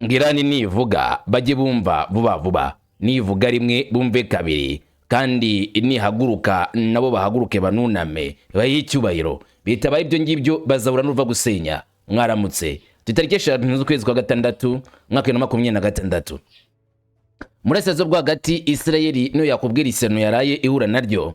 Ngo Irani nivuga bajye bumva vuba vuba, nivuga rimwe bumve kabiri, kandi nihaguruka nabo bahaguruke banuname bayihe icyubahiro. Bitabaye ibyo ngibyo bazahura n'uruva gusenya. Mwaramutse, tutariki 5 z'ukwezi kwa gatandatu, umwaka 2026. Murasirazuba bwo hagati, Isirayeli niyo yakubwira iseno yaraye ihura naryo.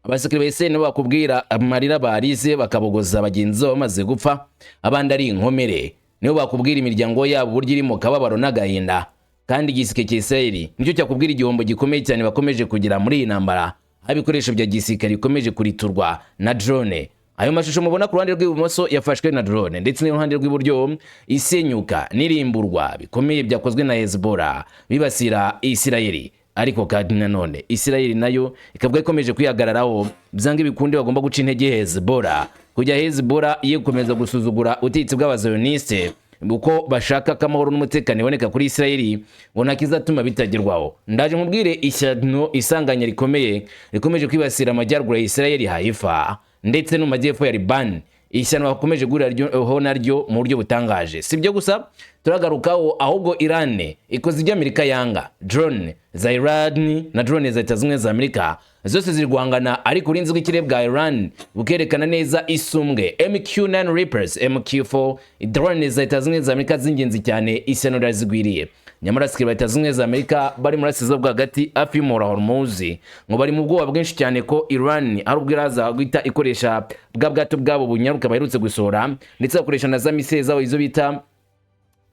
Abasirikare ba Isirayeli nibo bakubwira amarira barize bakabogoza bagenzi babo bamaze gupfa, abandi ari inkomere. Nibo bakubwira imiryango yabo uburyo iri mu kababaro n'agahinda. Kandi igisirikare cya Isirayeli nicyo cyakubwira igihombo gikomeye cyane bakomeje kugira muri iyi ntambara, aho ibikoresho bya gisirikare bikomeje kuriturwa na drone. Ayo mashusho mubona ku ruhande rw'ibumoso yafashwe na drone, ndetse n'iruhande rw'iburyo isenyuka n'irimburwa bikomeye byakozwe na Hezbollah bibasira Isirayeli. Ariko kandi nanone Isirayeli nayo ikavuga ikomeje kwihagararaho, byanga ibikunde bagomba guca intege Hezbollah, kujya Hezbollah ye gukomeza gusuzugura ubutegetsi bw'abazioniste, uko bashaka ko amahoro n'umutekano iboneka kuri Isirayeli, ngo ntakizatuma bitagerwaho. Ndaje nkubwire ishyano, isanganya rikomeye rikomeje kwibasira amajyaruguru ya Isirayeli, Haifa, ndetse no mu majyepfo ya Liban. Ishyano bakomeje guhuriraho naryo mu buryo butangaje. Si ibyo gusa turagarukaho, ahubwo Iran ikoze ibyo Amerika yanga. Drone za Iran na drone za Leta Zunze za Amerika zose ziri guhangana, ariko uburinzi bw'ikirere bwa Iran bukerekana neza isumbwe. MQ-9 Reapers, MQ-4, drone za Leta Zunze za Amerika z'ingenzi cyane, ishyano rirazigwiriye. Nyamara abasirikare ba Leta Zunze za Amerika bari muri Burasirazuba bwo hagati hafi y'umuhora Hormuz ngo bari mu bwoba bwinshi cyane ko Iran ari ubwo iraza guhita ikoresha bwa bwato bwabo bunyaruka baherutse gusohora, ndetse bakoresha na za misile zabo, izo bita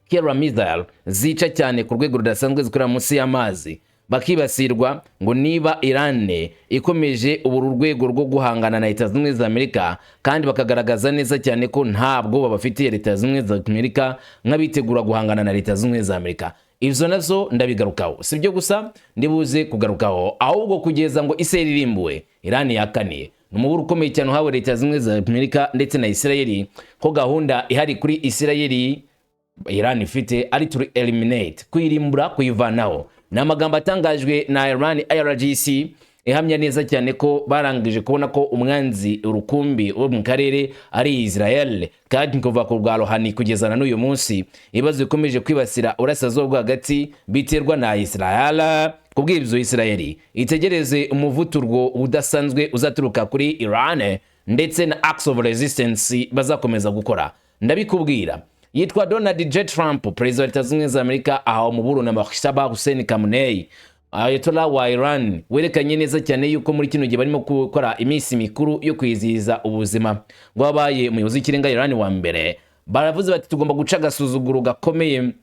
Kera missile, zica cyane ku rwego rudasanzwe, zikorera munsi y'amazi, bakibasirwa. Ngo niba Iran ikomeje ubu rwego rwo guhangana na Leta Zunze za Amerika, kandi bakagaragaza neza cyane ko nta bwoba bafitiye Leta Zunze za Amerika nk'abitegura guhangana na Leta Zunze za Amerika. Ibyo nazo ndabigarukaho. Si ibyo gusa ndibuze kugarukaho, ahubwo kugeza ngo Israel irimbuwe, Iran yakaniye. Ni umuburo ukomeye cyane uhawe Leta Zunze za Amerika ndetse na Israel, ko gahunda ihari kuri Israel Iran ifite ari to eliminate, kuyirimbura, kuyivanaho. Ni amagambo atangajwe na Iran IRGC, ihamya neza cyane ko barangije kubona ko umwanzi urukumbi wo mu karere ari Israel. Kandi kuva ku rwa Rohani kugeza na n'uyu munsi, ibibazo bikomeje kwibasira Urasirazuba bwo hagati biterwa na Israel. Kubw'ibyo Israel itegereze umuvuturwo udasanzwe uzaturuka kuri Iran ndetse na acts of resistance bazakomeza gukora. Ndabikubwira. Yitwa Donald J Trump, perezida wa Leta Zunze za Amerika, ahawe umuburo na Mojtaba Hussein Khamenei, Ayatollah wa Iran, werekanye neza cyane yuko muri kino gihe barimo gukora iminsi mikuru yo kwizihiza ubuzima bw'abaye umuyobozi w'ikirenga Iran wa mbere. Baravuze bati tugomba guca agasuzuguro gakomeye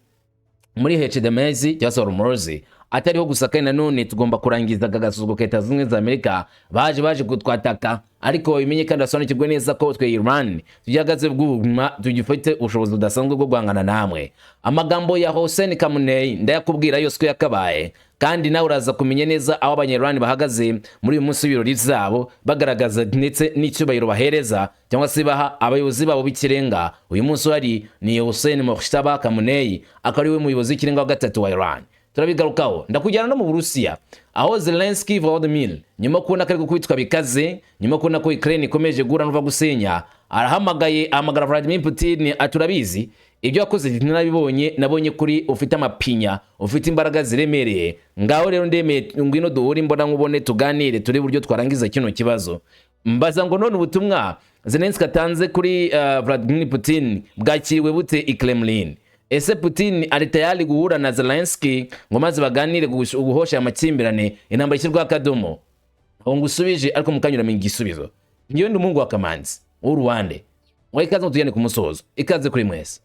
muri Hormuz cyangwa se Hormuz. Atariho gusa kandi nanone tugomba kurangiza aka gasuzuguro ka Leta Zunze za Amerika baje kutwataka, ariko babimenye kandi basobanukirwe neza ko twe Iran tugihagaze bwuma, tugifite ubushobozi budasanzwe bwo guhangana namwe. Amagambo ya Hossein Khamenei ndayakubwira yose uko yakabaye, kandi nawe uraza kumenya neza aho Abanyarwanda bahagaze muri uyu munsi w'ibirori byabo, bagaragaza ndetse n'icyubahiro bahereza cyangwa se baha abayobozi babo b'ikirenga. Uyu munsi uhari ni Hossein Mojtaba Khamenei, akaba ari we muyobozi w'ikirenga wa gatatu wa Iran. Turabigarukaho. Ndakujyana no mu Burusiya, aho Zelensky Volodymyr, nyuma kubona ko ari gukubitwa bikaze, nyuma kubona ko Ukraine ikomeje guhura n'uva gusenya, arahamagaye, ahamagara Vladimir Putin, ati urabizi ibyo wakoze narabibonye, nabonye kuri ufite amapinya, ufite imbaraga ziremereye. Ngaho rero ndemeye, ngwino duhure imbona nkubone, tuganire, turebe uburyo twarangiza kino kibazo. Mbaza ngo none ubutumwa Zelensky atanze kuri Vladimir Putin bwakiriwe bute i Kremlin? Ese Putin ari tayari guhura na Zelensky ngo maze baganire guhosha amakimbirane, intambara ishyirwaho akadomo? Ntabwo ngusubije, ariko mukanyura mu igisubizo. Ngewe ndi umuhungu wa Kamanzi w'uruwande ngo ikaze, ngo tugende ku musozo. Ikaze kuri mwese.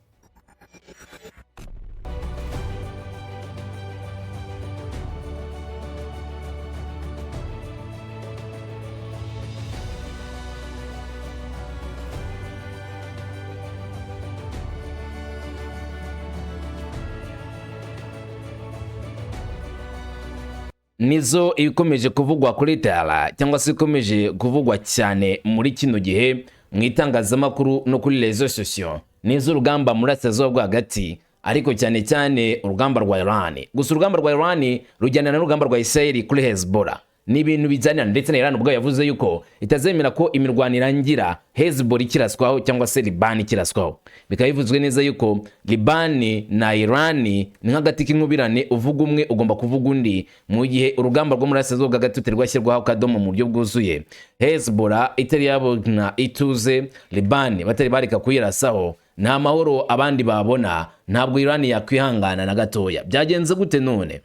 Nizo ibikomeje kuvugwa kuri tara, cyangwa se ikomeje kuvugwa cyane muri kino gihe mu itangazamakuru no kuri réseaux sociaux, nizo urugamba muri Burasirazuba bwo hagati, ariko cyane cyane urugamba rwa Iran. Gusa urugamba rwa Iran rujyana n'urugamba rwa Israel kuri Hezbollah. Ni ibintu bijyanira, ndetse na Iran ubwayo yavuze yuko itazemera ko imirwano irangira Hezbollah ikiraswaho cyangwa se Liban ikiraswaho. Bikaba bivuzwe neza yuko Liban na Iran ni nk'agati k'inkubirane, uvuga umwe ugomba kuvuga undi. Mu gihe urugamba rwo muri Burasirazuba bwa hagati rutari rwashyirwaho akadomo mu buryo bwuzuye, Hezbollah itari yabona ituze, Liban batari bareka kuyirasaho, nta mahoro abandi babona. Ntabwo Iran yakwihangana na gatoya. Byagenze gute none?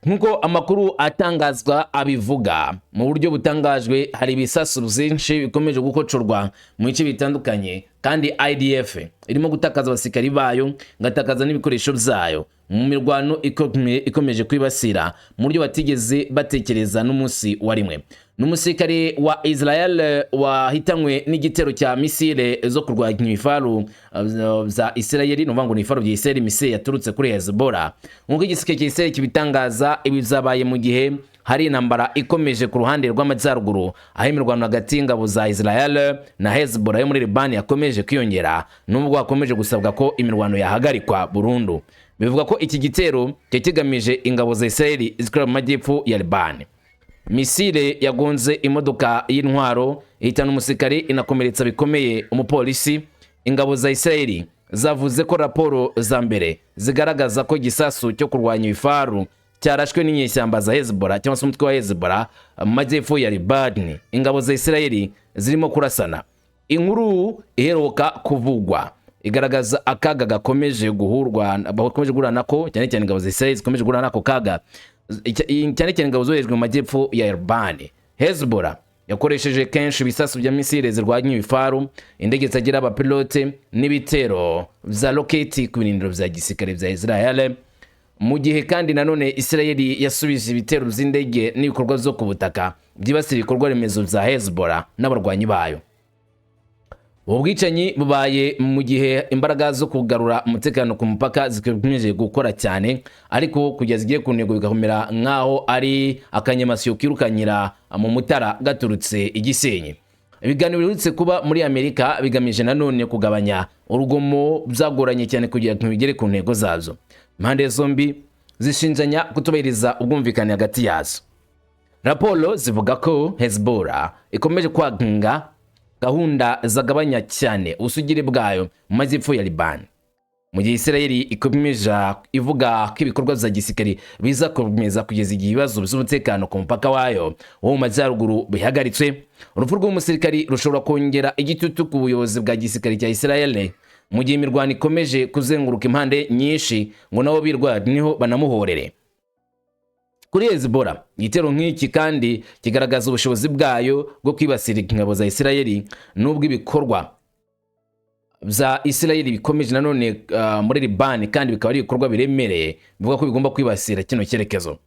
Nk'uko amakuru atangazwa abivuga mu buryo butangajwe, hari ibisasu byinshi bikomeje gukocorwa mu bice bitandukanye, kandi IDF irimo gutakaza abasirikari bayo, igatakaza n'ibikoresho byayo mu mirwano ikomeje kwibasira mu buryo batigeze batekereza n'umunsi wa rimwe. N'umusirikare wa Israel wahitanywe n'igitero cya misile zo kurwanya ibifaru bya Israel, ni ukuvuga ngo ni ibifaru bya Israel, misile yaturutse kuri Hezbollah, nk'uko igisirikare cya Israel kibitangaza. Ibi byabaye mu gihe hari intambara ikomeje ku ruhande rw'amajyaruguru, aho imirwano hagati y'ingabo za Israel na Hezbollah yo muri Liban yakomeje kwiyongera, nubwo hakomeje gusabwa ko imirwano yahagarikwa burundu. Bivuga ko iki gitero cyari kigamije ingabo za Israel zikorera mu majyepfo ya Liban. Misile yagonze imodoka y'intwaro, ihitana umusirikare, inakomeretsa bikomeye umupolisi. Ingabo za Israel zavuze ko raporo za mbere zigaragaza ko igisasu cyo kurwanya ibifaru cyarashwe n'inyeshyamba za Hezbollah cyangwa se umutwe wa Hezbollah mu majyepfo ya Liban. Ingabo za Israel zirimo kurasana. Inkuru iheruka kuvugwa igaragaza akaga gakomeje guhurwa, bakomeje guhura nako, cyane cyane ingabo za Israel zikomeje guhura n'ako kaga, cyane cyane ingabo zoherejwe mu majyepfo ya Liban. Hezbollah yakoresheje kenshi ibisasu bya misile zirwanya ibifaru, indege zitagira abapilote n'ibitero bya roketi ku birindiro bya gisirikare bya Israel, mu gihe kandi nanone Israel yasubije ibitero by'indege n'ibikorwa byo ku butaka byibasira ibikorwa remezo bya Hezbollah n'abarwanyi bayo. Ubu bwicanyi bubaye mu gihe imbaraga zo kugarura umutekano ku mupaka zikomeje gukora cyane, ariko kugeza igiye ku ntego bigakomera nk'aho ari akanyamasyo kirukanyira mu mutara gaturutse igisenyi. Ibiganiro biherutse kuba muri Amerika bigamije nanone kugabanya urugomo byagoranye cyane kugira ngo bigere ku ntego zazo. Impande zombi zishinjanya kutubahiriza ubwumvikane hagati yazo. Raporo zivuga ko Hezbollah ikomeje kwanga gahunda zagabanya cyane ubusugire bwayo mu majyepfo ya Liban, mu gihe Israel ikomeje ivuga ko ibikorwa bya gisirikare biza gukomeza kugeza igihe ibibazo by'umutekano ku mupaka wayo wo mu majyaruguru bihagaritswe. Urupfu rw'umusirikari rushobora kongera igitutu ku buyobozi bwa gisirikare cya Israel, mu gihe imirwano ikomeje kuzenguruka impande nyinshi ngo nabo birwaniho banamuhorere. Kuri Hezbollah, igitero nk'iki kandi kigaragaza ubushobozi bwayo bwo kwibasira ingabo za Israel, nubwo ibikorwa bya Israel bikomeje nanone muri Liban, kandi bikaba ari ibikorwa biremereye bivuga ko bigomba kwibasira kino cyerekezo.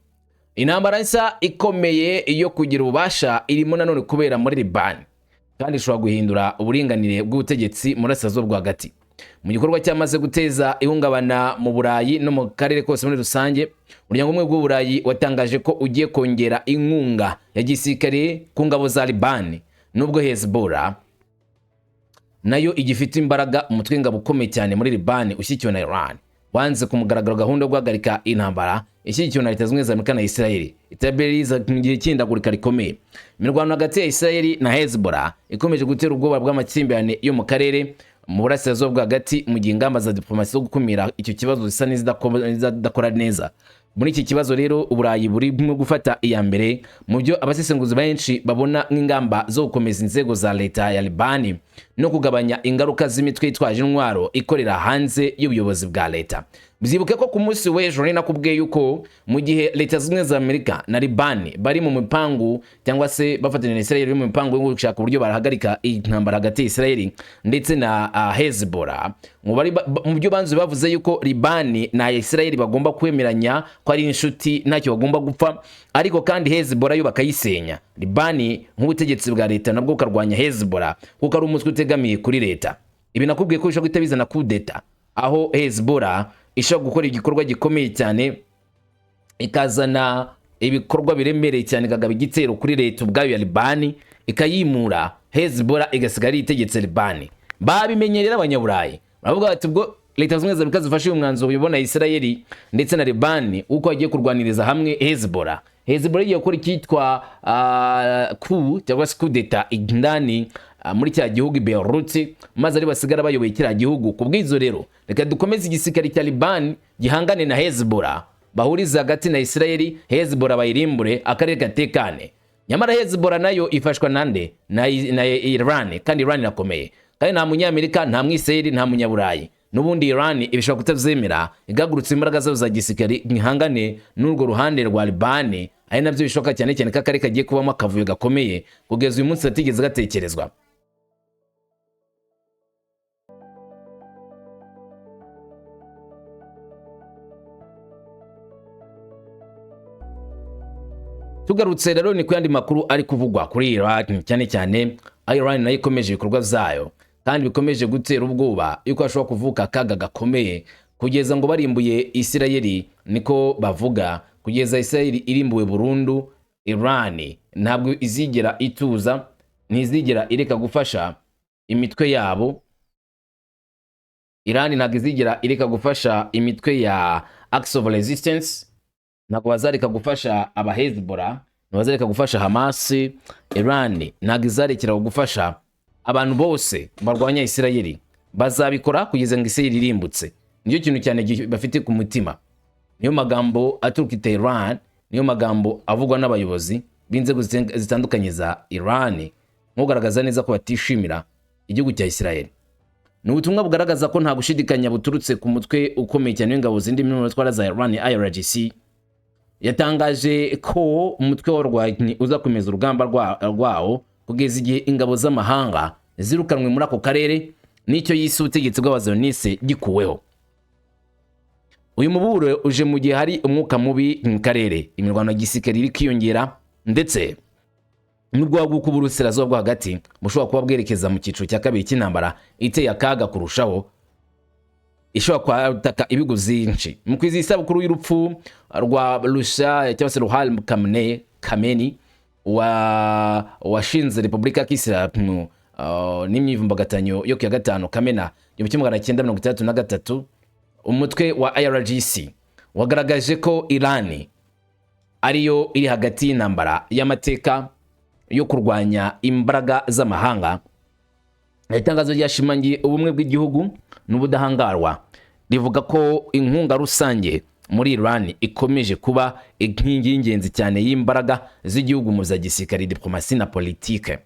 Intambara nshya ikomeye yo kugira ububasha irimo nanone kubera muri Liban, kandi ishobora guhindura uburinganire bw'ubutegetsi mu burasirazuba bwo hagati. Mu gikorwa cyamaze guteza ihungabana mu Burayi no mu karere kose muri rusange, Umuryango Umwe bw'Uburayi watangaje ko ugiye kongera inkunga ya gisirikare ku ngabo za Liban, nubwo Hezbollah nayo igifite imbaraga. Umutwe w'ingabo ukomeye cyane muri Liban ushyigikiwe na Iran wanze ku mugaragaro gahunda yo guhagarika intambara ishyigikiwe na Leta Zunze Ubumwe za Amerika na Israel. Iterambere riza mu gihe cy'ihindagurika rikomeye. Imirwano hagati ya Israel na Hezbollah ikomeje gutera ubwoba bw'amakimbirane yo mu karere mu burasirazuba bwo hagati, mu gihe ingamba za diplomasi zo gukumira icyo kibazo zisa n'izidakora neza. Muri iki kibazo rero, Uburayi burimo gufata iya mbere mu byo abasesenguzi benshi babona nk'ingamba zo gukomeza inzego za leta ya Libani no kugabanya ingaruka z'imitwe yitwaje intwaro ikorera hanze y'ubuyobozi bwa leta. Byibuke ko ku munsi w'ejo nari nakubwiye yuko mu gihe Leta Zunze Ubumwe za Amerika na Libani bari mu mipangu, cyangwa se bafatanya na Israel, mu mipangu yo gushaka uburyo barahagarika intambara hagati ya Israel ndetse na Hezbollah, mu byo banze bavuze yuko Libani na Israel bagomba kwemeranya ko ari inshuti, ntacyo bagomba gupfa, ariko kandi Hezbollah yo bakayisenya, Libani nk'ubutegetsi bwa leta nabwo bukarwanya Hezbollah kuko ari umutwe utegamiye kuri leta. Ibi nakubwiye ko bishobora guhita bizana kudeta, aho Hezbollah ishobora gukora igikorwa gikomeye cyane, ikazana ibikorwa biremereye cyane, ikagaba igitero kuri leta ubwayo ya Libani, ikayimura, Hezbollah igasigara itegetse Libani. Babimenye rero abanyaburayi baravuga bati ubwo Leta Zunze Ubumwe za Amerika zifashe uyu mwanzuro ubona Isirayeli ndetse na Libani uko bagiye kurwaniriza hamwe Hezbollah. Hezbollah igiye gukora icyitwa coup cyangwa se coup d'état indani muri cya gihugu i Beirut, maze ari basigara bayoboye kiriya gihugu. Ku bw'izo rero, reka dukomeze igisirikare cya Libani gihangane na Hezbollah, bahurize hagati na Isirayeli, Hezbollah bayirimbure, akarere gatekane. Nyamara Hezbollah nayo ifashwa nande? Na Iran. Kandi Iran irakomeye, kandi nta Munyamerika, nta Mwisirayeli, nta Munyaburayi. N'ubundi Iran ibishobora kutabyemera, igagurutse imbaraga zayo za gisirikare ihangane n'urwo ruhande rwa Libani, ari nabyo bishoboka cyane cyane ko akarere kagiye kubamo akavuyo gakomeye kugeza uyu munsi katigeze gatekerezwa. Tugarutse rero ni ku yandi makuru ari kuvugwa kuri Iran, cyane cyane aho Iran nayo ikomeje ibikorwa byayo kandi bikomeje gutera ubwoba yuko hashobora kuvuka akaga gakomeye kugeza ngo barimbuye Isirayeli. Niko bavuga, kugeza Isirayeli irimbuwe burundu, Iran ntabwo izigera ituza, ntizigera ireka gufasha imitwe yabo. Iran ntabwo izigera ireka gufasha imitwe ya Axis of Resistance, ntabwo bazareka gufasha aba Hezbollah, ntibazareka gufasha Hamas. Iran ntabwo izarekera gufasha abantu bose barwanya Isirayeli, bazabikora kugeza ngo Isirayeli irimbutse. Nicyo kintu cyane bafite ku mutima. Niyo magambo aturuka i Tehran, niyo magambo avugwa n'abayobozi b'inzego zitandukanye za Iran, nkugaragaza neza ko batishimira igihugu cya Isirayeli. Ni ubutumwa bugaragaza ko nta gushidikanya buturutse ku mutwe ukomeye cyane w'ingabo zindi ntwara za Iran, IRGC. Yatangaje ko umutwe w'abarwanyi uzakomeza urugamba rwawo kugeza igihe ingabo z'amahanga zirukanwe muri ako karere n'icyo yise ubutegetsi bw'Abazioniste gikuweho. Uyu muburo uje mu gihe hari umwuka mubi mu karere, imirwano ya gisirikare iri kwiyongera, ndetse n'ubwoba bw'uko Uburusirazuba bwo Hagati bushobora kuba bwerekeza mu cyiciro cya kabiri cy'intambara iteye akaga kurushaho, ishobora kwataka ibihugu byinshi. Mu kwizihiza isabukuru y'urupfu rwa Rusha cyangwa se Ruhal Khamenei wa washinze Repubulika ya Kisilamu n'imyivumbagatanyo yo ku ya 5 Kamena 1963, umutwe wa IRGC wagaragaje ko Irani ariyo iri hagati y'intambara y'amateka yo kurwanya imbaraga z'amahanga. Itangazo ryashimangiye ubumwe bw'igihugu n'ubudahangarwa, rivuga ko inkunga rusange muri Iran ikomeje kuba inkingi y'ingenzi cyane y'imbaraga z'igihugu mu za gisirikare, diplomasi na politike.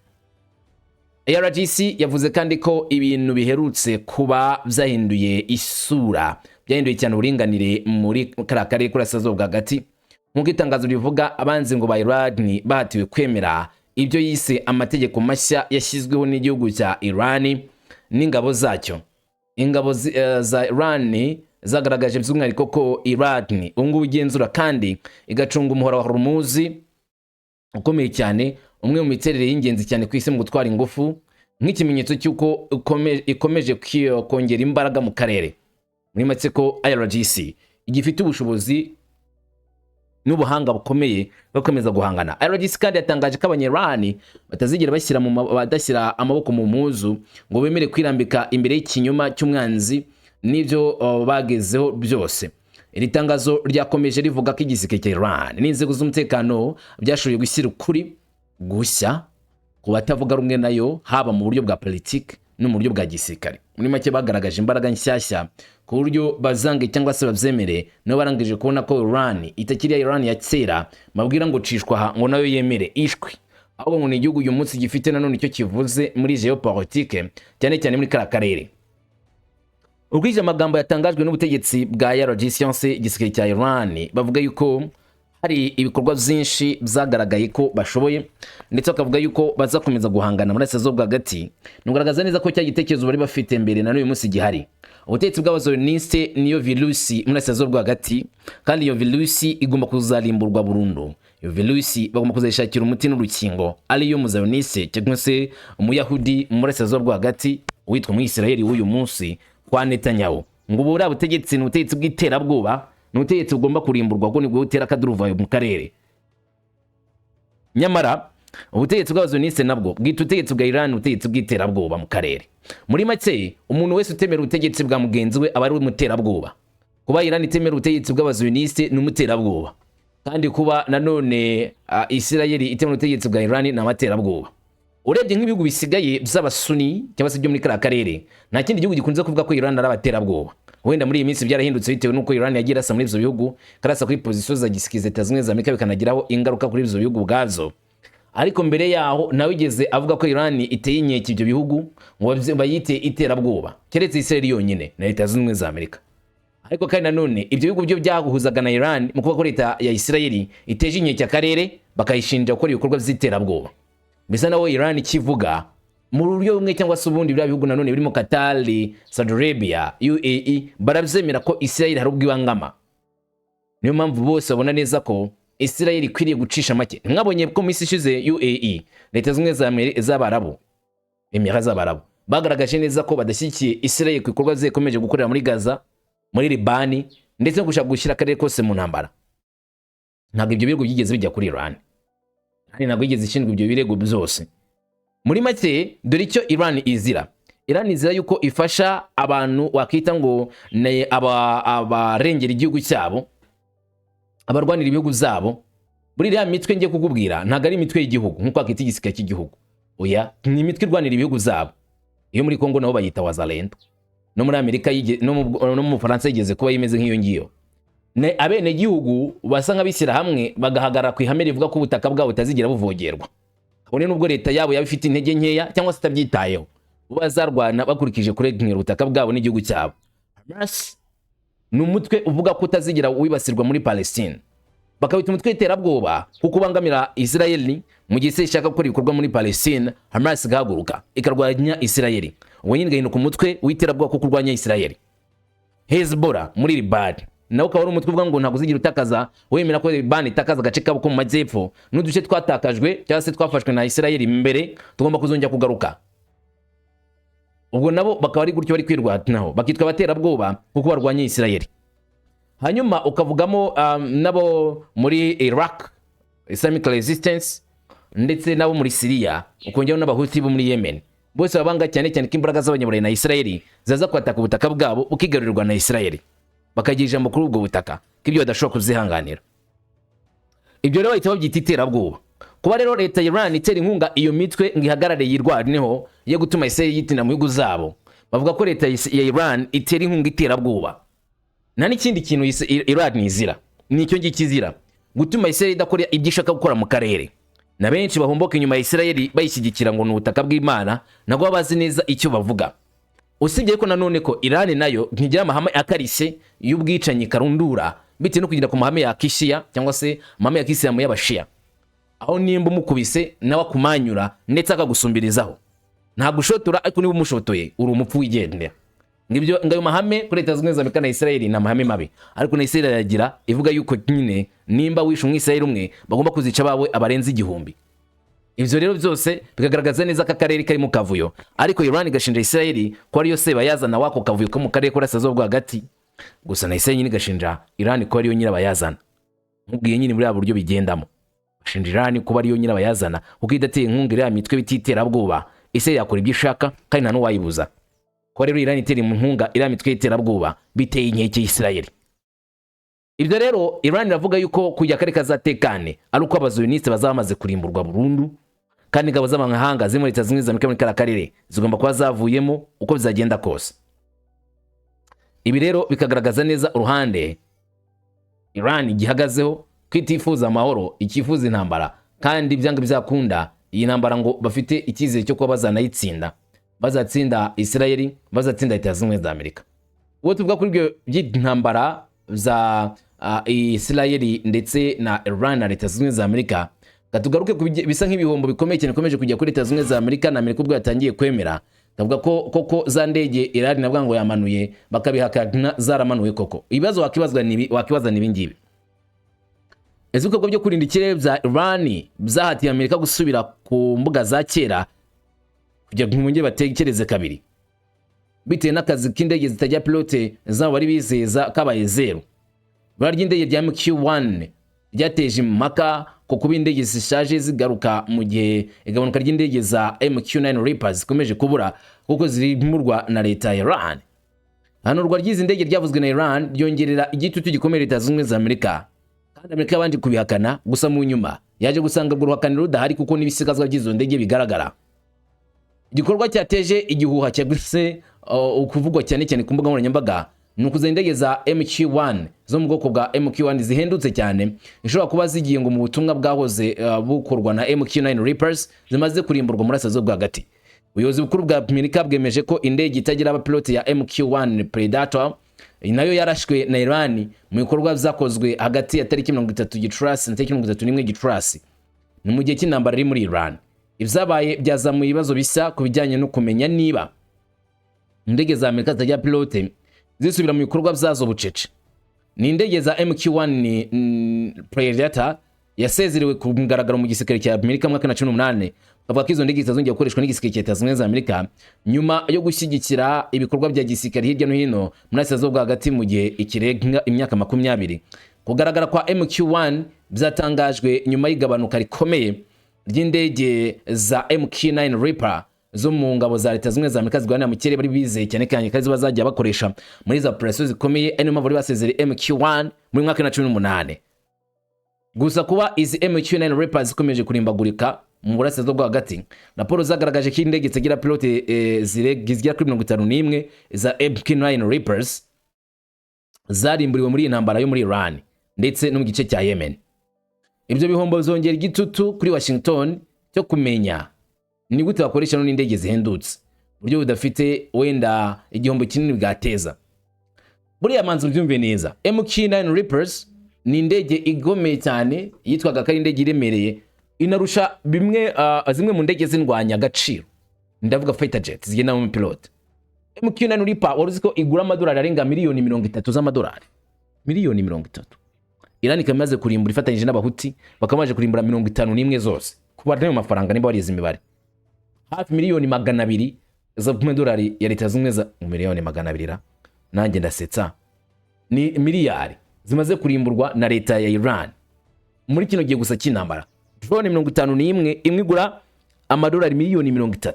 IRGC yavuze kandi ko ibintu biherutse kuba byahinduye isura, byahinduye cyane uburinganire muri kariya karere k'Uburasirazuba bwa hagati. Nk'uko itangazo rivuga, abanzi ngo ba Iran bahatiwe kwemera ibyo yise amategeko mashya yashyizweho n'igihugu cya Iran n'ingabo zacyo. Ingabo za Iran zagaragaje by'umwihariko ko Iran ubu ngubu igenzura kandi igacunga umuhora wa Hormuz ukomeye cyane, umwe mu miterere y'ingenzi cyane ku isi mu gutwara ingufu, nk'ikimenyetso cy'uko ikomeje kongera imbaraga mu karere. Muri make, ko IRGC igifite ubushobozi n'ubuhanga bukomeye bwo gukomeza guhangana. IRGC kandi yatangaje ko Abanyarani batazigera bashyira mu badashyira amaboko mu mpuzu ngo bemere kwirambika imbere y'ikinyoma cy'umwanzi n'ibyo bagezeho byose. Iri tangazo ryakomeje rivuga ko igisirikare cya Iran n'inzego z'umutekano byashoboye gushyira ukuri gushya ku batavuga rumwe nayo, haba mu buryo bwa politiki no mu buryo bwa gisirikare. Muri make, bagaragaje imbaraga nshyashya ku buryo bazange cyangwa se babyemere, nabo barangije kubona ko Iran itakiri ya Iran ya kera babwira ngo cishwa aha ngo nayo yemere ishwi, ahubwo ngo ni igihugu uyu munsi gifite nanone icyo kivuze muri geopolitique, cyane cyane muri kariya karere. Ukurikije amagambo yatangajwe n'ubutegetsi bwa IRGC Science, igisirikare cya Iran, bavuga yuko hari ibikorwa byinshi byagaragaye ko bashoboye, ndetse bakavuga yuko bazakomeza guhangana muri Burasirazuba bwo hagati. Nugaragaza neza ko cya gitekerezo bari bafite mbere na n'uyu munsi gihari. Ubutegetsi bw'Abazioniste niyo virusi muri Burasirazuba bwo hagati, kandi iyo virusi igomba kuzarimburwa burundu. Iyo virusi bagomba kuzayishakira umuti n'urukingo, ariyo muzayoniste cyangwa se Umuyahudi mu Burasirazuba bwo hagati witwa Umwisirayeli w'uyu munsi kwa Netanyahu. Ngo ubu buriya butegetsi ni ubutegetsi bw'iterabwoba, ni ubutegetsi bugomba kurimburwa kuko nibwo butera akaduruvayo mu karere. Nyamara Ubutegetsi bw'abazioniste nabwo bwita ubutegetsi bwa Iran ubutegetsi bw'iterabwoba mu karere. Muri make, umuntu wese utemera ubutegetsi bwa mugenzi we aba ari umuterabwoba. Kuba Iran itemera ubutegetsi bw'abazioniste ni umuterabwoba, kandi kuba nanone Israel itemera ubutegetsi bwa Iran ni amaterabwoba. Urebye nk'ibihugu bisigaye by'abasuni cyangwa se byo muri kariya karere, nta kindi gihugu gikunze kuvuga ko Iran ari abaterabwoba. Wenda muri iyi minsi byarahindutse bitewe n'uko Iran yagiye irasa muri ibyo bihugu, karasa kuri position za gisirikare Leta Zunze Ubumwe za Amerika, bikanagiraho ingaruka kuri ibyo bihugu ubwabyo. Ariko mbere yaho ntawigeze avuga ko Iran iteye inkeke ibyo bihugu ngo bayite iterabwoba, keretse Israel yonyine na Leta Zunze Ubumwe za Amerika. Ariko kandi nanone ibyo bihugu byo byahuzaga na Iran mu kuvuga ko leta ya Israel iteje inkeke akarere, bakayishinja gukora ibikorwa by'iterabwoba. Bisa naho Iran ikivuga mu buryo bumwe cyangwa se ubundi, biriya bihugu nanone birimo Qatar, Saudi Arabia, UAE barabyemera ko Israel hari ubwo ibangama. Niyo mpamvu bose babona neza ko Israel ikwiriye gucisha make. Mwabonye ko mu minsi ishize UAE, Leta Zunze Ubumwe z'Abarabu, Emira z'Abarabu, bagaragaje neza ko badashyigikiye Israel ku bikorwa zikomeje gukorera muri Gaza, muri Libani, ndetse no gushaka gushyira akarere kose mu ntambara. Ntabwo ibyo birego byigeze bijya kuri Iran. Iran ntabwo yigeze ishinjwa ibyo birego byose. Muri make, dore icyo Iran izira. Iran izira yuko ifasha abantu wakita ngo ni abarengera igihugu cyabo, abarwanira ibihugu zabo. Muri iriya mitwe ngiye kukubwira, ntabwo ari imitwe y'igihugu nk'uko wakita igisirikare cy'igihugu. Oya, ni imitwe irwanira ibihugu zabo. Iyo muri Kongo nabo bayita Wazalendo, no muri Amerika no mu Bufaransa yigeze kuba imeze nk'iyo ngiyo. Ni abenegihugu basa nk'abishyira hamwe, bagahagarara ku ihame rivuga ko ubutaka bwabo butazigera buvogerwa, kabone n'ubwo leta yabo yaba ifite intege nkeya cyangwa se itabyitayeho. Bo bazarwana bakurikije kurengera ubutaka bwabo n'igihugu cyabo. Hamas ni umutwe uvuga ko utazigera wibasirwa muri Palestine, bakawita umutwe w'iterabwoba kuko ubangamira Israel mu gihe Israel ishaka gukora ibikorwa muri Palestine. Hamas igahaguruka ikarwanya Israel, ubwo nyine igahinduka umutwe w'iterabwoba kuko urwanya Israel. Hezbollah muri Libani nawe ukaba ari umutwe uvuga ngo ntabwo uzigira utakaza, wemera ko Libani itakaza agace kabo ko mu majyepfo n'uduce twatakajwe cyangwa se twafashwe na Israel mbere tugomba kuzongera kugaruka. Ubwo nabo bakaba ari gutyo bari kwirwanaho, bakitwa abaterabwoba kuko barwanya Israel. Hanyuma ukavugamo nabo muri Iraq, Islamic Resistance, ndetse nabo muri Syria, ukongeraho n'Abahuthi bo muri Yemen. Bose babanga cyane cyane ko imbaraga z'Abanyaburayi na Israel zaza kwataka ubutaka bwabo bukigarurirwa na Israel, bakagira ijambo kuri ubwo butaka, ko ibyo badashobora kuzihanganira. Ibyo rero bahita babyita iterabwoba. Kuba rero leta ya Iran itera inkunga iyo mitwe ngo ihagarare yirwaneho yo gutuma Israel yitinda mu bihugu zabo, bavuga ko leta ya Iran itera inkunga iterabwoba. Nta n'ikindi kintu Iran izira, nicyo ngicyo izira: gutuma Israel idakora ibyo ishaka gukora mu karere. Na benshi bahomboka inyuma ya Israel bayishyigikira ngo ni ubutaka bw'Imana, ntabwo baba bazi neza icyo bavuga. Usibye ko nanone ko Iran nayo ntigira amahame akarishye y'ubwicanyi karundura, bitewe no kugira ku mahame ya kishiya cyangwa se amahame ya kisilamu y'Abashiya, aho nimba umukubise nawe akumanyura ndetse akagusumbirizaho. Ntabwo ushotora, ariko niba umushotoye uri umupfu wigendera. Ngibyo ngayo mahame kuri Leta Zunze Ubumwe za Amerika na Israel. Ni amahame mabi, ariko na Israel aragira ivuga yuko nyine nimba wishe Umwisirayeli umwe, bagomba kuzica abawe abarenze 1000. Ibyo rero byose bikagaragaza neza ko akarere kari mu kavuyo, ariko Iran igashinja Israel ko ariyo sebayazana w'ako kavuyo ko mu karere k'Uburasirazuba bwo hagati. Gusa na Israel nyine igashinja Iran ko ariyo nyirabayazana. Nkubwiye nyine muri buryo bigendamo, bashinja Iran kuba ariyo nyirabayazana kuko idateye inkunga iriya mitwe bititerabwoba, Israel yakora ibyo ishaka kandi nta n'uwayibuza. Kuba rero Iran itera inkunga iriya mitwe y'iterabwoba biteye inkeke y'Isirayeli. Ibyo rero Iran iravuga yuko kujya akarere kazatekane ari uko abazionisite bazaba bamaze kurimburwa burundu, kandi ingabo z'amahanga ziri muri Leta Zunze Ubumwe za Amerika muri kariya karere zigomba kuba zavuyemo uko bizagenda kose. Ibi rero bikagaragaza neza uruhande Iran gihagazeho, ko itifuza amahoro, ikifuza intambara, kandi byanga byakunda iyi ntambara ngo bafite icyizere cyo kuba bazanayitsinda, bazatsinda Israel, bazatsinda Leta Zunze Ubumwe za Amerika. Ubwo tuvuga kuri ibyo by'intambara za Israel ndetse na Iran na Leta Zunze Ubumwe za Amerika, katugaruke ku bisa nk'ibihombo bikomeye cyane bikomeje kujya kuri Leta Zunze Ubumwe za Amerika na Amerika ubwo yatangiye kwemera, kavuga ko koko za ndege Iran navuga ngo yamanuye, bakabihakana, zaramanuwe koko. Ibibazo wakibazwa ni wakibaza ni ibingibi: ese ibikorwa byo kurinda ikirere bya Iran byahatiye Amerika gusubira ku mbuga za kera kugira ngo bongere batekereze kabiri, bitewe n'akazi k'indege zitajya pilote zabo bari bizeza kabaye zero? Ibara ry'indege rya MQ-1 ryateje impaka ku kuba indege zishaje zigaruka, mu gihe igabanuka ry'indege za MQ-9 Reapers zikomeje kubura kuko zirimurwa na leta ya Iran. Ihanurwa ry'izi ndege ryavuzwe na Iran ryongerera igitutu gikomeye Leta Zunze Ubumwe za Amerika, kandi Amerika yabanje kubihakana. Gusa mu nyuma yaje gusanga urwo ruhakaniro rudahari, kuko n'ibisigazwa by'izo ndege bigaragara. Igikorwa cyateje igihuha cyaguse ukuvugwa cyane cyane ku mbuga nkoranyambaga ni ukuzana indege za MQ-1 zo mu bwoko bwa MQ-1 zihendutse cyane, zishobora kuba zigiye ngo mu butumwa bwahoze bukorwa na MQ-9 Reapers zimaze kurimburwa mu burasirazuba bwo hagati. Ubuyobozi bukuru bwa Amerika bwemeje ko indege itagira abapilote ya MQ-1 Predator nayo yarashwe na Iran mu bikorwa byakozwe hagati ya tariki 30 Gicurasi na tariki 31 Gicurasi, ni mu gihe cy'intambara iri muri Iran. Ibyabaye byazamuye ibibazo bishya ku bijyanye no kumenya niba indege za Amerika zitagira pilote zisubira mu bikorwa byazo bucece. Ni indege za MQ-1 Predator yasezerewe ku mugaragaro mu gisirikare cya Amerika mu mwaka wa 2018, bavuga ko izo ndege zitazongera gukoreshwa n'igisirikare cya Leta Zunze Ubumwe za Amerika, nyuma yo gushyigikira ibikorwa bya gisirikare hirya no hino muri Burasirazuba bwo hagati mu gihe ikirenga imyaka 20. Kugaragara kwa MQ-1 byatangajwe nyuma y'igabanuka rikomeye ry'indege za MQ-9 Reaper zo mu ngabo za Leta Zunze Ubumwe za Amerika zirwanira mu kirere bari bizeye cyane cyane kandi bazajya bakoresha muri za operation zikomeye, ari niyo mpamvu bari basezereye MQ-1 muri mwaka wa 2018. Gusa kuba izi MQ-9 Reapers zikomeje kurimbagurika mu burasirazuba bwo hagati, raporo zagaragaje ko indege zitagira pilote zigera kuri 51 za MQ-9 Reapers zarimburiwe muri iyi ntambara yo muri Iran ndetse no mu gice cya Yemen. Ibyo bihombo bizongera igitutu kuri Washington cyo kumenya ni gute bakoresha none indege zihendutse buryo budafite wenda igihombo kinini bwateza. Buriya manzi ubyumve neza, MQ-9 Reapers ni indege igomeye cyane, yitwaga ko ari indege iremereye, inarusha bimwe zimwe mu ndege zindwanya agaciro, ndavuga fighter jet zigenda mu pilote. MQ-9 Reaper, wari uzi ko igura amadolari arenga miliyoni 30 z'amadolari? Miliyoni 30. Iran ikaba imaze kurimbura, ifatanyije n'Abahuti, bakaba bamaze kurimbura 51 zose. Kuba n'ayo mafaranga, niba warize imibare, hafi miliyoni 200 z'amadolari ya Leta Zunze za miliyoni 200 ra, nanjye ndasetsa, ni miliyari zimaze kurimburwa na leta ya Iran muri kino gihe gusa cy'intambara. Drone 51, imwe igura amadolari miliyoni 30.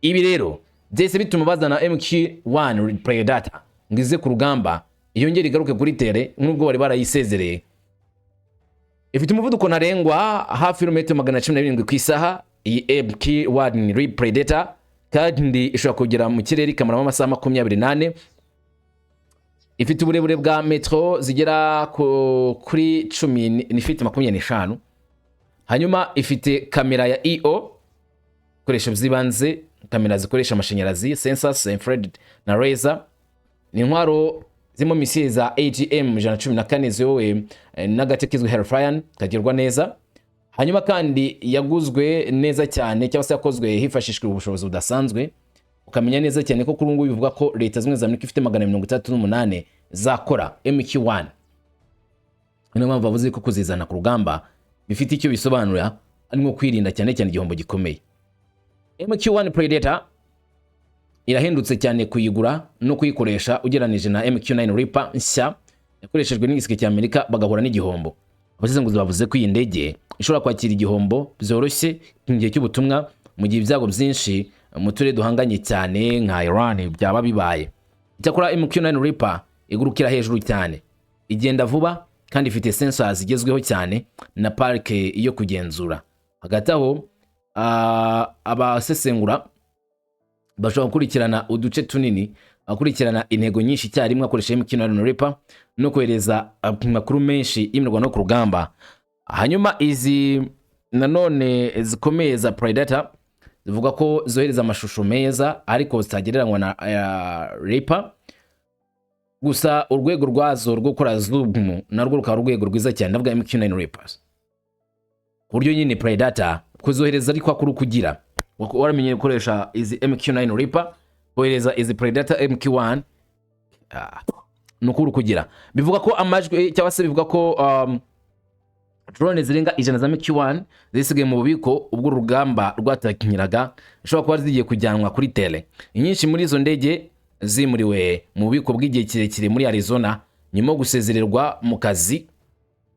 Ibi rero byahise bituma bazana MQ-1 Predator ngo ize ku rugamba, yongere igaruke kuri terrain nubwo bari barayisezereye. Ifite umuvuduko ntarengwa hafi ibirometero 117 ku isaha iyi MQ-1 Predator, kandi ishobora kugera mu kirere ikamaramo amasaha 24. Ifite uburebure bwa metero zigera kuri 10 n'ifite 25. Hanyuma ifite kamera ya EO, ibikoresho by'ibanze, kamera zikoresha amashanyarazi, sensors, infrared na laser. Ni intwaro zirimo misile za AGM 114 ziyobowe n'agace kizwi Hellfire kagerwa neza. Hanyuma kandi yaguzwe neza cyane, cyangwa se yakozwe hifashishijwe ubushobozi budasanzwe. Ukamenya neza cyane ko kuri ubu ngubu bivuga ko Leta Zunze Ubumwe za Amerika ifite 268 zakora MQ-1. Niyo mpamvu bavuze ko kuzizana ku rugamba bifite icyo bisobanura, ari nko kwirinda cyane cyane igihombo gikomeye. MQ-1 Predator irahendutse cyane kuyigura no kuyikoresha ugereranije na MQ-9 Reaper nshya yakoreshejwe n'igisirikare cya Amerika bagahura n'igihombo. Abasesenguzi bavuze ko iyi ndege ishobora kwakira igihombo byoroshye mu gihe cy'ubutumwa, mu gihe ibyago byinshi mu turere duhanganye cyane nka Iran byaba bibaye. Icyakora MQ-9 Reaper igurukira hejuru cyane, igenda vuba, kandi ifite sensors zigezweho cyane na parike yo kugenzura. Hagati aho abasesengura bashobora gukurikirana uduce tunini, akurikirana intego nyinshi icyarimwe akoresha MQ-9 Reaper no kohereza amakuru menshi y'imirwano yo ku rugamba. Hanyuma izi nanone zikomeye za Predator zivuga ko zohereza amashusho meza, ariko zitagereranywa na Reaper. Gusa urwego rwazo rwo gukora zoom narwo rukaba urwego rwiza cyane, ndavuga MQ-9 Reapers, ku buryo nyine Predator kuzohereza ariko akuru kugira waramenyeye gukoresha izi MQ-9 Reaper, kohereza izi Predator MQ-1 ni ukuri kugira bivuga ko amajwi, cyangwa se bivuga ko drone zirenga 100 za MQ-1 zisigaye mu bubiko ubwo urugamba rwatakingiraga, zishobora kuba zigiye kujyanwa kuri terrain. Inyinshi muri izo ndege zimuriwe mu bubiko bw'igihe kirekire muri Arizona nyuma yo gusezererwa mu kazi.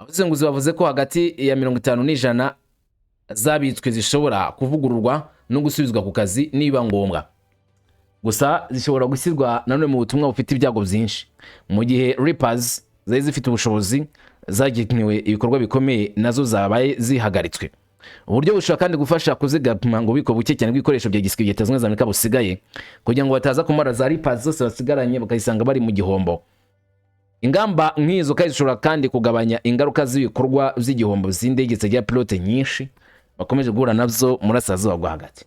Abasesenguzi bavuze ko hagati ya 50 n'100 zabitswe zishobora kuvugururwa no gusubizwa ku kazi niba ngombwa, gusa zishobora gushyirwa nanone mu butumwa bufite ibyago byinshi, mu gihe Reapers zari zifite ubushobozi zagenewe ibikorwa bikomeye nazo zabaye zihagaritswe. Uburyo bushobora kandi gufasha kuzigama ngo ububiko buke cyane bw'ibikoresho bya gisirikare bya Leta Zunze Ubumwe za Amerika busigaye, kugira ngo bataza kumara za Reapers zose basigaranye bakayisanga bari mu gihombo. Ingamba nk'izo kandi zishobora kandi kugabanya ingaruka z'ibikorwa by'igihombo z'indege zitagira pilote nyinshi bakomeje guhura nabyo mu Burasirazuba bwo Hagati.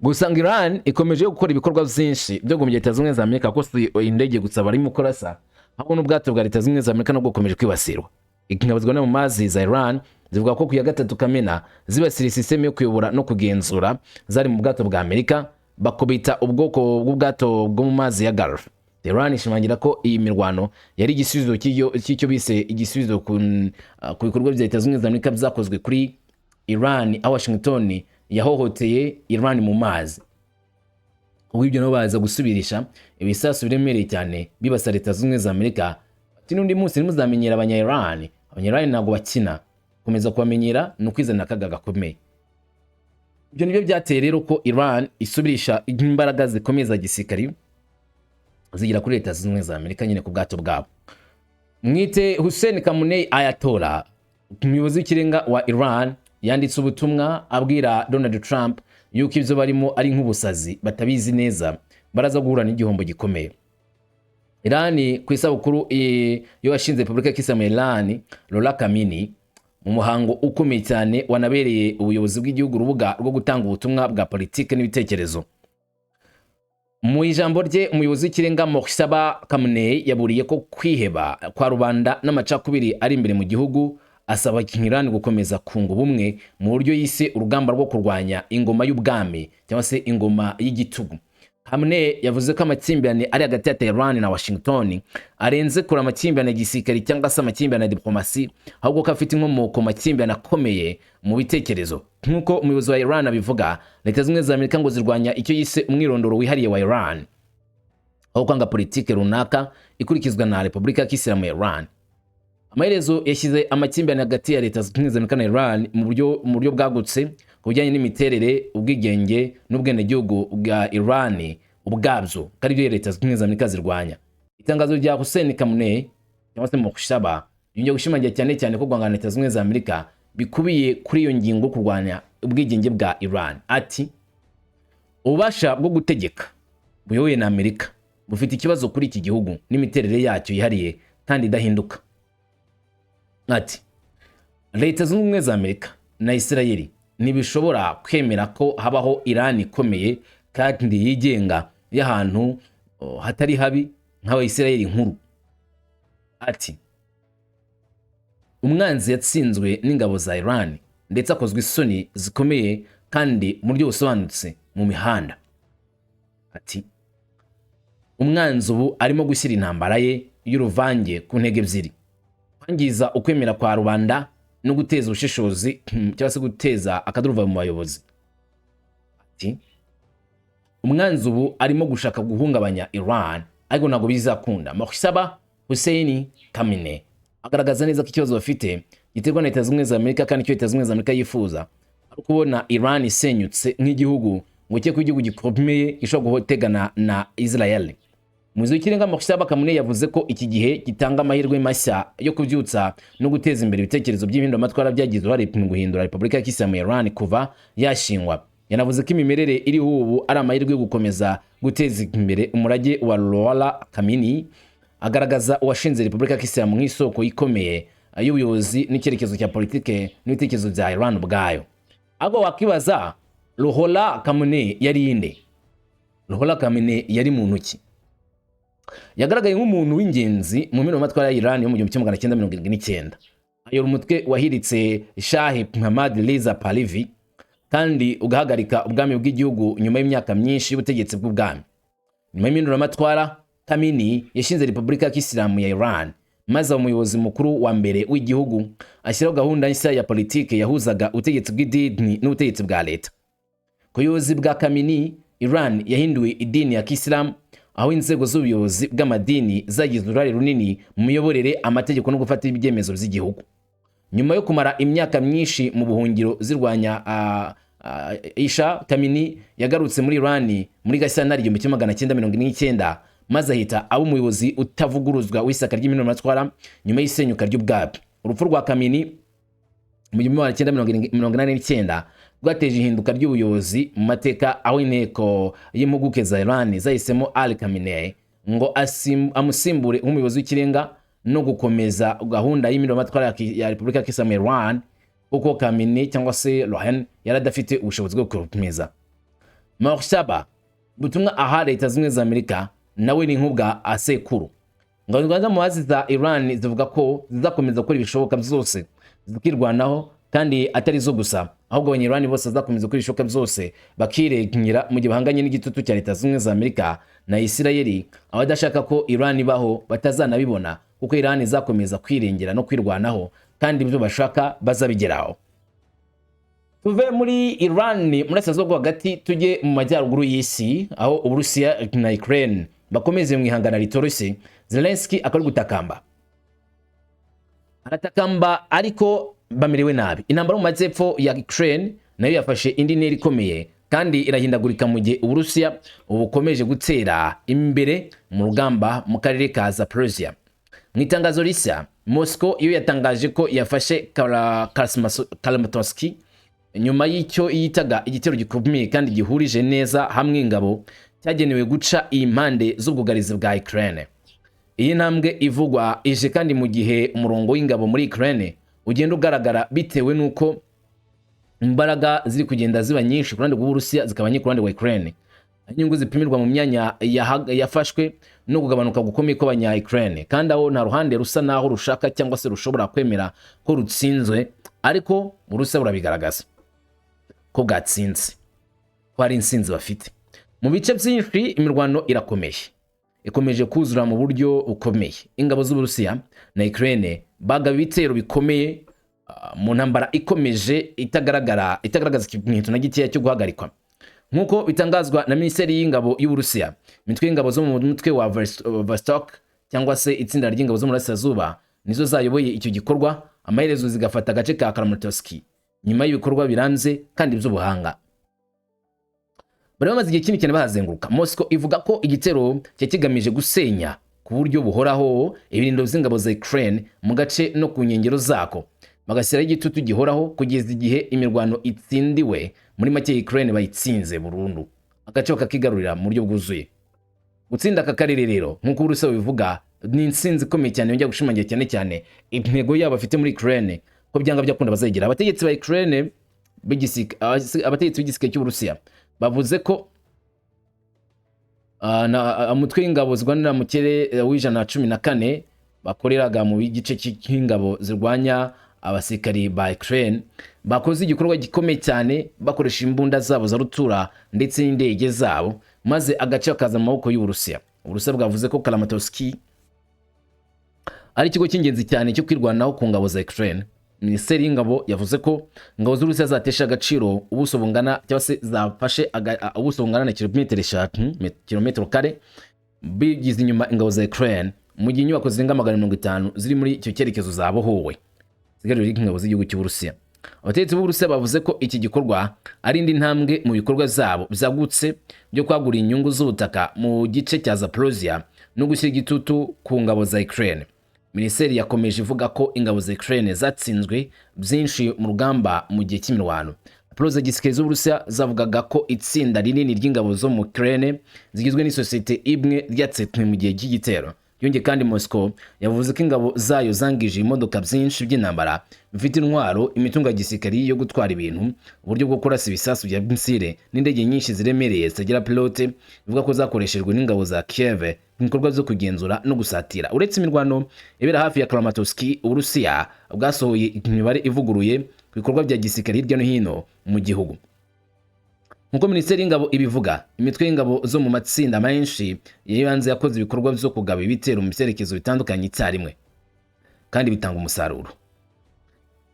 Gusa ngo Iran ikomeje gukora ibikorwa byinshi byo guhomya Leta Zunze Ubumwe za Amerika, kuko si indege gusa barimo kurasa, ahubwo n'ubwato bwa Leta Zunze Ubumwe za Amerika nabwo bukomeje kwibasirwa. Ingabo zirwanira mu mazi za Iran zivuga ko ku ya 3 Kamena zibasiriye sisiteme yo kuyobora no kugenzura zari mu bwato bwa Amerika, bakubita ubwoko bw'ubwato bwo mu mazi ya Gulf. Iran ishimangira ko iyi mirwano yari igisubizo cy'icyo bise igisubizo ku bikorwa bya Leta Zunze Ubumwe za Amerika byakozwe kuri Iran, aho Washington yahohoteye Iran mu mazi. Ubwo ibyo nabo baza gusubirisha ibisasu biremereye cyane bibasa Leta Zunze Ubumwe za Amerika. Ati n'undi munsi ntimuzamenyera abanya Iran, abanya Iran ntabwo bakina, gukomeza kubamenyera ni ukwizanira akaga gakomeye. Ibyo nibyo byateye rero ko Iran isubirisha imbaraga zikomeye za gisirikari zigera kuri Leta Zunze Ubumwe za Amerika nyine ku bwato bwabo. Mwite Hussein Khamenei, Ayatollah umuyobozi w'ikirenga wa Iran, yanditse ubutumwa abwira Donald Trump yuko ibyo barimo ari nk'ubusazi, batabizi neza, baraza guhura n'igihombo gikomeye. Iran ku isabukuru yo washinze Repubulika ya Kisilamu ya Iran, Ruhollah Khomeini, mu muhango ukomeye cyane wanabereye ubuyobozi bw'igihugu urubuga rwo gutanga ubutumwa bwa politiki n'ibitekerezo. Mu ijambo rye, umuyobozi w'ikirenga Mojtaba Khamenei yaburiye ko kwiheba kwa rubanda n'amacakubiri ari imbere mu gihugu, asaba Iran gukomeza kunga ubumwe mu buryo yise urugamba rwo kurwanya ingoma y'ubwami cyangwa se ingoma y'igitugu. Khamenei yavuze ko amakimbirane ari hagati ya Tehran na Washington arenze kure amakimbirane ya gisirikare cyangwa se amakimbirane ya diplomasi, ahubwo ko afite inkomoko mu makimbirane akomeye mu bitekerezo. Nk'uko umuyobozi wa Iran abivuga, Leta Zunze Ubumwe za Amerika ngo zirwanya icyo yise umwirondoro wihariye wa Iran, aho kwanga politike runaka ikurikizwa na Repubulika ya Kisilamu ya Iran. Amaherezo yashyize amakimbirane hagati ya Leta Zunze Ubumwe za Amerika na Iran mu buryo bwagutse ku bijyanye n'imiterere, ubwigenge n'ubwenegihugu bwa Iran ubwabyo, ko ari byo Leta Zunze Ubumwe za Amerika zirwanya. Itangazo rya Hussein Khamenei cyangwa se Mojtaba yongeye gushimangira cyane cyane ko guhangana na Leta Zunze Ubumwe za Amerika bikubiye kuri iyo ngingo yo kurwanya ubwigenge bwa Iran. Ati ububasha bwo gutegeka buyobowe na Amerika bufite ikibazo kuri iki gihugu n'imiterere yacyo yihariye kandi idahinduka. Ati Leta Zunze Ubumwe za Amerika na Isirayeli ntibishobora kwemera ko habaho Iran ikomeye kandi yigenga y'ahantu hatari habi nk'Abayisirayeli nkuru. Ati umwanzi yatsinzwe n'ingabo za Iran ndetse akozwe isoni zikomeye kandi mu buryo busobanutse mu mihanda. Ati umwanzi ubu arimo gushyira intambara ye y'uruvange ku ntego ebyiri: kwangiza ukwemera kwa rubanda no guteza ubushishozi cyangwa se guteza akaduruvayo mu bayobozi. Ati umwanzi ubu arimo gushaka guhungabanya Iran, ariko ntabwo bizakunda. Mojtaba Hussein Khamenei agaragaza neza ko ikibazo bafite giterwa na Leta Zunze Ubumwe za Amerika, kandi icyo Leta Zunze Ubumwe za Amerika yifuza ari ukubona Iran isenyutse nk'igihugu, ngo cye ko igihugu gikomeye gishobora gutegana na Israel. Umuyobozi w'ikirenga Mojtaba Khamenei yavuze ko iki gihe gitanga amahirwe mashya yo kubyutsa no guteza imbere ibitekerezo by'impinduramatwara byagize uruhare mu guhindura Repubulika ya Kisilamu ya Iran kuva yashingwa. Yanavuze ko imimerere iriho ubu ari amahirwe yo gukomeza guteza imbere umurage wa Ruhollah Khomeini, agaragaza uwashinze Repubulika ya Kisilamu nk'isoko ikomeye y'ubuyobozi n'icyerekezo cya politike n'ibitekerezo bya Iran ubwayo. Ahubwo wakibaza, Ruhollah Khamenei yari inde? Ruhollah Khamenei yari muntu ki? Yagaragaye nk'umuntu w'ingenzi mu mpinduramatwara ya Iran yo mu 1979, ayobora umutwe wahiritse Shahi Muhammad Reza Pahlavi kandi ugahagarika ubwami bw'igihugu nyuma y'imyaka myinshi y'ubutegetsi bw'ubwami. Nyuma y'impinduramatwara, Khamenei yashinze Repubulika ya Kisilamu ya Iran maze aba umuyobozi mukuru wa mbere w'igihugu, ashyiraho gahunda nshya ya politike yahuzaga ubutegetsi bw'idini n'ubutegetsi bwa leta. Ku buyobozi bwa Khamenei, Iran yahinduwe idini ya Kisilamu, aho inzego z'ubuyobozi bw'amadini zagize uruhare runini mu miyoborere, amategeko no gufata ibyemezo by'igihugu. Nyuma yo kumara imyaka myinshi mu buhungiro zirwanya Isha, Khamenei yagarutse muri Iran muri Gashyantare 1949, maze ahita aba umuyobozi utavuguruzwa w'ishyaka ry'impinduramatwara nyuma y'isenyuka ry'ubwami. Urupfu rwa Khamenei mu 1989 rwateje ihinduka ry'ubuyobozi mu mateka, aho inteko y'impuguke za Iran zahisemo Ali Khamenei ngo amusimbure nk'umuyobozi w'ikirenga no gukomeza gahunda y'impinduramatwara ya Repubulika ya Kisilamu Iran, kuko Khamenei cyangwa se Rouhani yari adafite ubushobozi bwo gukomeza. Mojtaba, ubutumwa aha Leta Zimwe za Amerika nawe ni nk'ubwa asekuru. Ingabo zirwanira mu mazi za Iran zivuga ko zizakomeza gukora ibishoboka byose zikirwanaho, kandi atari zo gusa, ahubwo Abanyirani bose bazakomeza gukora ibishoboka byose bakirengera mu gihe bahanganye n'igitutu cya Leta Zunze za Amerika na Isirayeli. Abadashaka ko Iran ibaho batazanabibona, kuko Iran izakomeza kwirengera no kwirwanaho, kandi ibyo bashaka bazabigeraho. Tuve muri Iran, muri Burasirazuba bwo Hagati, tujye mu majyaruguru y'isi, aho Uburusiya na Ukraine bakomeze mu ihangana ritoroshye. Zelensky akaba ari gutakamba, aratakamba, ariko bamerewe nabi. Intambara mu majyepfo ya Ukraine nayo yafashe indi ntera ikomeye kandi irahindagurika, mu gihe Uburusiya bukomeje gutera imbere mu rugamba mu karere ka Zaporozhia. Mu itangazo rishya, Moscow iyo yatangaje ko yafashe Kramatorsk nyuma y'icyo yitaga igitero gikomeye kandi gihurije neza hamwe ingabo, cyagenewe guca impande z'ubwugarizi bwa Ukraine. Iyi ntambwe ivugwa ije kandi mu gihe umurongo w'ingabo muri Ukraine ugenda ugaragara, bitewe n'uko imbaraga ziri kugenda ziba nyinshi ku ruhande rw'Uburusiya, zikaba nke ku ruhande rwa Ukraine. Inyungu zipimirwa mu myanya yafashwe no kugabanuka gukomeye kw'abanya Ukraine, kandi aho nta ruhande rusa naho rushaka cyangwa se rushobora kwemera ko rutsinzwe, ariko Uburusiya burabigaragaza ko bwatsinze, ko hari intsinzi bafite. Mu bice byinshi imirwano irakomeye, ikomeje kuzura mu buryo bukomeye. Ingabo z'Uburusiya na Ukraine bagaba ibitero bikomeye mu ntambara ikomeje itagaragara, itagaragaza ikimenyetso na gikeya cyo guhagarikwa. Nk'uko bitangazwa na Minisiteri y'Ingabo y'Uburusiya, imitwe y'ingabo zo mu mutwe wa Vostok cyangwa se itsinda ry'ingabo zo mu Burasirazuba nizo zayoboye icyo gikorwa, amaherezo zigafata agace ka Kramatorsk nyuma y'ibikorwa birambye kandi by'ubuhanga. Bari bamaze igihe kinini cyane bahazenguruka. Moscow ivuga ko igitero cyari kigamije gusenya ku buryo buhoraho ibirindiro by'ingabo za Ukraine mu gace no ku nkengero zako, bagashyiraho igitutu gihoraho kugeza igihe imirwano itsindiwe. Muri make, Ukraine bayitsinze burundu, agace bakakigarurira mu buryo bwuzuye. Gutsinda aka karere rero, nk'uko Uburusiya bubivuga, ni intsinzi ikomeye cyane yongera gushimangira cyane cyane intego yabo bafite muri Ukraine, ko byanga byakunda bazayigera. Abategetsi ba Ukraine abategetsi b'igisirikare cy'Uburusiya bavuze ko umutwe w'ingabo zirwanira mu kirere w'114 bakoreraga mu gice cy'ingabo zirwanya abasirikari ba Ukraine bakoze igikorwa gikomeye cyane bakoresha imbunda zabo za rutura ndetse n'indege zabo, maze agace kakaza mu maboko y'Uburusiya. Uburusiya bwavuze ko Kramatorsk ari ikigo cy'ingenzi cyane cyo kwirwanaho ku ngabo za Ukraine. Minisiteri y'Ingabo yavuze ko ingabo z'Uburusiya zatesha agaciro ubuso bungana, cyangwa se zafashe ubuso bungana na kilometero 3, kilometero kare, bigize inyuma ingabo za Ukraine, mu gihe inyubako zirenga 500 ziri muri icyo cyerekezo zabohowe, zigaruriwe ingabo z'igihugu cy'Uburusiya. Abategetsi b'Uburusiya bavuze ko iki gikorwa ari indi ntambwe mu bikorwa zabo byagutse byo kwagura inyungu z'ubutaka mu gice cya Zaporozhia no gushyira igitutu ku ngabo za Ukraine. Minisiteri yakomeje ivuga ko ingabo za Ukraine zatsinzwe byinshi mu rugamba mu gihe cy'imirwano. Raporo za gisirikare z'Uburusiya zavugaga ko itsinda rinini ry'ingabo zo mu Ukraine zigizwe n'isosiyete imwe ryatsinzwe mu gihe cy'igitero. Yongeye kandi, Moscow yavuze ko ingabo zayo zangije imodoka byinshi by'intambara bifite intwaro, imitungo ya gisirikari yo gutwara ibintu, uburyo bwo kurasa ibisasu bya misile n'indege nyinshi ziremereye zitagira pilote, bivuga ko zakoreshejwe n'ingabo za Kiev mu bikorwa byo kugenzura no gusatira. Uretse imirwano ibera hafi ya Kramatorsk, Uburusiya bwasohoye imibare ivuguruye ku bikorwa bya gisirikare hirya no hino mu gihugu. Nk'uko Minisiteri y'Ingabo ibivuga, imitwe y'ingabo zo mu matsinda menshi y'ibanze yakoze ibikorwa byo kugaba ibitero mu byerekezo bitandukanye icyarimwe, kandi bitanga umusaruro.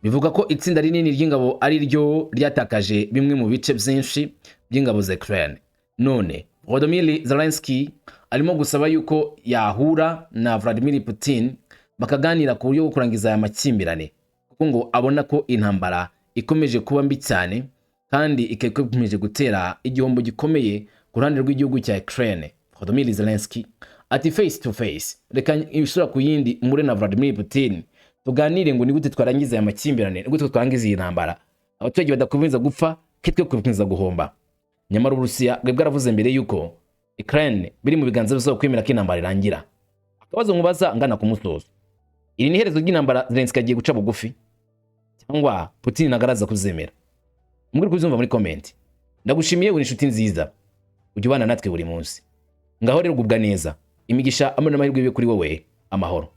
Bivuga ko itsinda rinini ry'ingabo ari ryo ryatakaje bimwe mu bice byinshi by'ingabo za Ukraine. None Volodymyr Zelensky Arimo gusaba yuko yahura na Vladimir Putin bakaganira ku buryo bwo kurangiza aya makimbirane, kuko ngo abona ko intambara ikomeje kuba mbi cyane kandi ikaba ikomeje gutera igihombo gikomeye ku ruhande rw'igihugu cya Ukraine. Volodymyr Zelensky ati: "Face to face, reka isura ku yindi mure na Vladimir Putin, tuganire ngo ni gute twarangiza aya makimbirane, ni gute twarangiza iyi ntambara, abaturage badakomeza gupfa, twe gukomeza guhomba." Nyamara Uburusiya bwe bwaravuze mbere yuko Ukraine biri mu biganza byabo kwemera ko intambara irangira. Akabazo nkubaza ngana ku musozo: iri ni iherezo ry'intambara? Zelensky agiye guca bugufi cyangwa Putin nagaraza kuzemera? Mbwira kubyumva muri comment. Ndagushimiye, uri inshuti nziza, ujya ubana natwe buri munsi. Ngaho rero gubwa neza, imigisha amwe n'amahirwe bibe kuri wowe, amahoro.